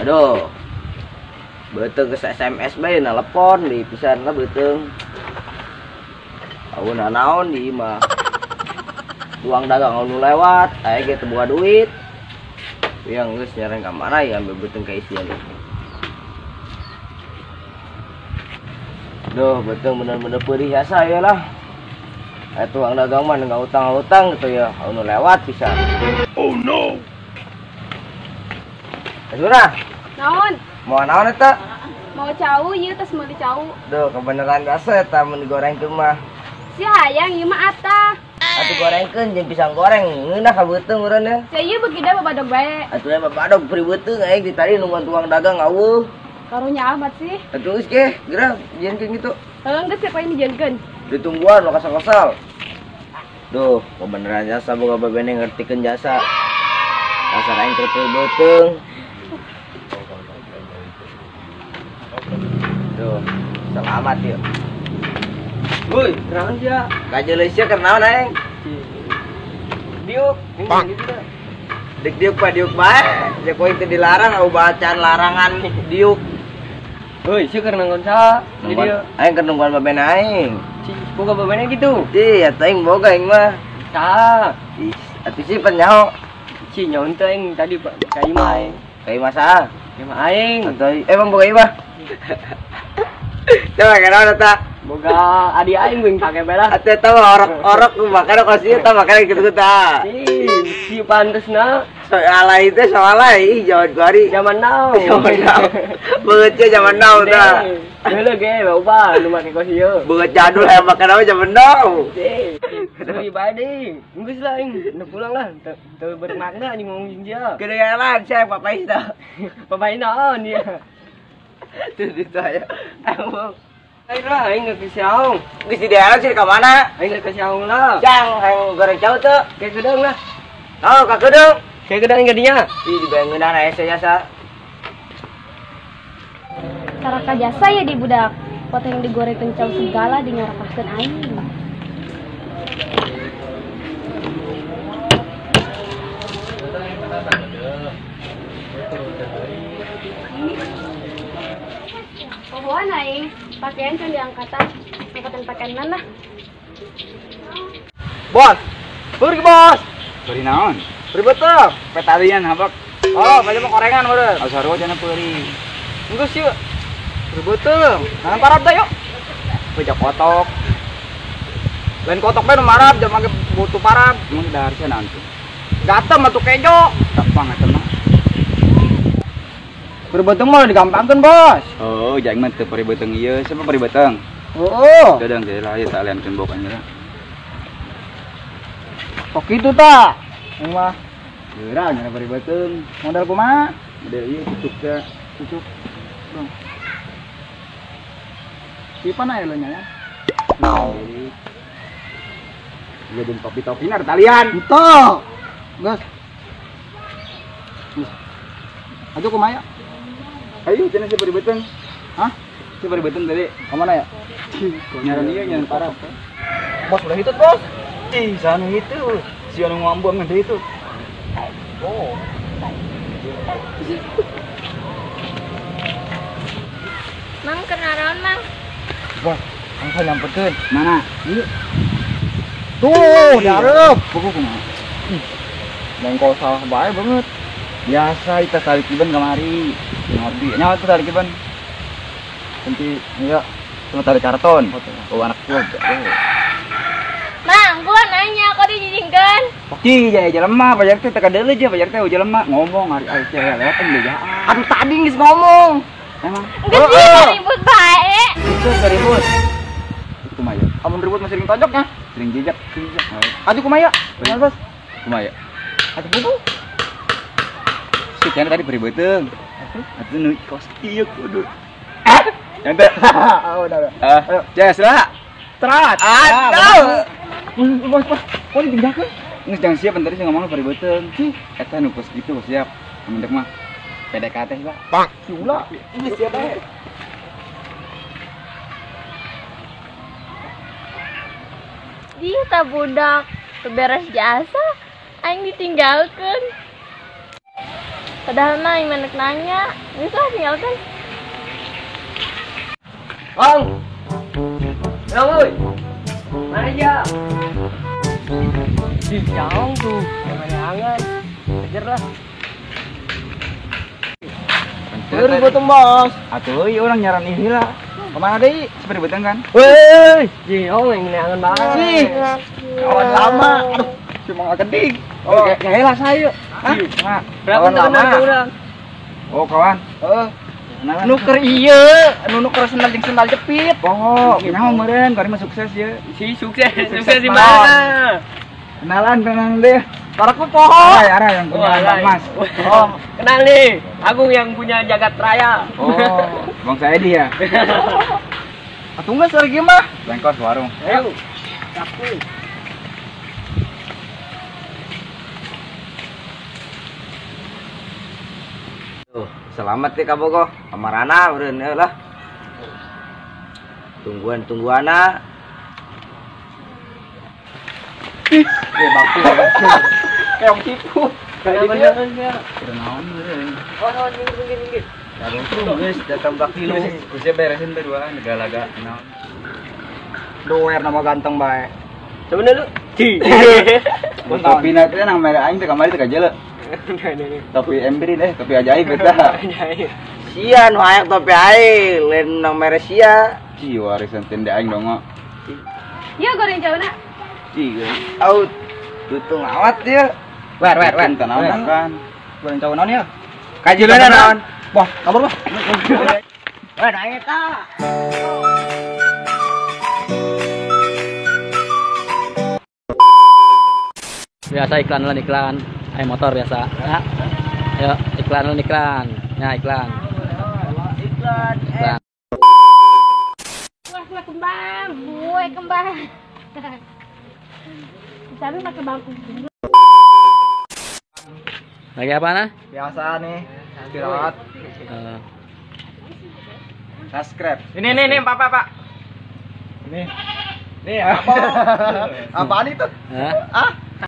Aduh. Beuteung geus SMS bae nelepon di pisan lah beuteung. Aweun naon di imah. Tuang dagang anu lewat, aya ge teu boga duit. Yang geus nyareng ka mana ya ambil beuteung ka isian. Duh, beuteung bener-bener peurih jasa ya lah. Tuang dagang mah enggak utang-utang gitu ya, anu lewat pisan. Oh no. Surah. Naon? Mau naon eta? Mau cau ieu tos meuli cau. Duh, kebenaran rasa eta mun digorengkeun mah. Si hayang ieu mah atah. Atuh gorengkeun jeung pisang goreng ngeunah ka beuteung urang nya. Si ieu beuki da babadog bae. Atuh da babadog pri beuteung aing di tadi nungguan tukang dagang aweuh. Karunya amat sih. Atuh geus ge, geura jieunkeun kitu. Heuh geus siapa ini jieunkeun? Ditungguan lo kasal-kasal. Duh, kebenaran jasa boga babene ngertikeun jasa. Dasar aing keur beuteung. Duh, selamat yuk. Woi, kenaon sia? Kajeuleuh sia keur naon aing? Diuk, ini gitu. Dik diuk pa diuk bae. Jeung kowe teu dilarang au bacaan larangan diuk. Woi, sia keur nanggon saha? Di dieu. Aing keur nungguan babene aing. Si, boga babene gitu. Ih, atuh aing boga aing mah. Saha? Ih, atuh si penyaho. Si nyaho teh aing tadi ka imah aing. Ka imah saha? Imah aing. Atuh emang boga imah? Coba kenapa eta? Boga adi aing beuing pake bae lah. Atuh eta mah orok-orok makana kos ieu tah makana kitu tah. Ih, si pantesna. Soal itu soal ih zaman kuari. Zaman now. Zaman now. Beungeut zaman now tah. Heula ge loba nu make kos ieu. Beungeut jadul aya make naon zaman now. Suri bae deui. Geus lah aing nu pulang lah. Teu bermakna anjing ngomong jeung dia. Kedengaran sia papais tah. Papais naon dia. Tuh itu aja. Ayo. Aing lah, aing geus siaung. Geus di daerah sih ka mana? Aing geus siaung lah. Jang, aing goreng cau teu. Ke kedeung lah. Oh, ka kedeung. Ke kedeung ka dinya. Ih, dibangunan aya jasa. Caraka jasa ya di budak. Pot yang digorengkeun cau segala dingarakahkeun aing. Pohoan aing, pakaian can diangkatan, angkatan pakaian mana? Bos, pergi bos. Beri naon? Beri betul. Petalian habak. Oh, banyak mah korengan meureun. Oh, sarua cenah peuri. Geus yeuh. Beri betul. Nah, parab teh yuk. Bejak kotok. Lain kotok bae nu marab, jam make butuh parab. Mun dahar sia naon tuh? Gatem atuh kejo. Tapang eta mah. Peri beuteung mah digampangkeun, Bos. Oh, jangan mah teu peri beuteung ieu, siapa peri beuteung? Heeh. Dadang teh lah ieu tak aliankeun bokanya lah. Kok kitu tah? Mah geura nya peri beuteung. Modal kumaha? Model ieu cucuk teh, cucuk. Dong. Siapa na elo nya ya? Ieu jeung topi-topina talian. Henteu. Geus. Geus. Atuh kumaha ya? Ayo cenah si peri beuteung. Hah? Si peri beuteung tadi. Ka mana ya? Nyaran ieu nyaran parah. Bos udah hitut, Bos. Ih, sana itu. Si anu ngambung ngade itu. Oh. Mang kenaraon, Mang? Bos, langsung nyamperkeun. Mana? Ieu. Tuh, diareup. Buku kumaha? Ih. Bengkol salah bae banget. Biasa kita tarik iban kamari. Ngopi. Nyawa tuh tarik iban. Nanti iya, cuma tarik karton. Oh, anak gua. Mang, gua nanya kok dijijingkeun? Ih, jaya jelema, pajar teh teka deuleu je, pajar teh jelema ngomong hari ari cewek lewat teh Aduh tadi geus ngomong. Emang. Geus oh, ribut bae. Itu ribut. Itu kumaha? Amun ribut mah sering tonjoknya. Sering jejak, jejak. Aduh kumaha? Kumaha, Bos? Kumaha? Aduh buku. Si cenah tadi beri beuteung. Atuh nu kos ieu kudu. Ah, ente. Oh, udah, udah. Ayo, jas lah. Terat. Aduh. Bos, bos, kok ditinggalkeun? Geus jangan siap tadi sih ngomongna bari beuteung. Eta nu kos gitu siap. Amun dek mah PDKT Pak. Pak, si ulah. Ini siap bae. Dia tak budak, beres jasa, aing ditinggalkan. Padahal mah aing mah nanya. Geus lah tinggalkan. Bang. Ya woi. Mana aja? Di jauh tuh, jangan. Kejar lah. Baru gua tembos. Atuh ieu urang nyaran ieu lah. Kemana deui? Seperti beteng kan? Woi, jauh yang neangan banget. Sih. Kawan lama. Aduh, cuma enggak kedik. Oh, kayak lah saya. Hah? Berapa lama urang? Oh, kawan. Heeh. Nuker ieu, nu nuker sendal jeung sendal jepit. Oh, nyaho meureun bari mah sukses ye. Si sukses, sukses di mana? Kenalan, kenalan deh. Paraku poho. Arah yang punya Mas. Oh, kenal nih. Agung yang punya jagat raya. Oh, Bang Saidi ya. Atuh geus lagi mah. Lengkos warung. Ayo. Sapu. Tuh, selamat ya kabogoh. Kamarana meureun lah. Tungguan-tungguana. Ih, bakti. Kayak tipu. Kayak dia. Naon meureun. Oh, naon minggir. Geus datang bakti lu. Geus beresin berduaan laga-laga naon. Doer nama ganteng bae. Coba lu. Ci. Topi na teh nang mere aing teh kamari teh kajeuleu. Topi embri deh, topi ajaib eta. Sia nu hayang topi aing, lain nang mere sia. Ci warisan tenda aing dongo. Ieu goreng jauna. Ci, out. Dutung awat dia. Wer. Naon kan. Goreng cau naon ya? Kajeulana naon? Wah, kabur bah. Wer eta. Biasa iklan lah iklan. Ayo motor biasa. Ya. Ayo iklan lah iklan. Ya iklan. Iklan. Iklan. Wah, kue kembang, kue kembang. Tapi pakai bangku. Lagi apa nah? Biasa nih, istirahat. Subscribe. Ini Pak, Pak. Ini. Nih apa? Apaan itu? Hah? Ah?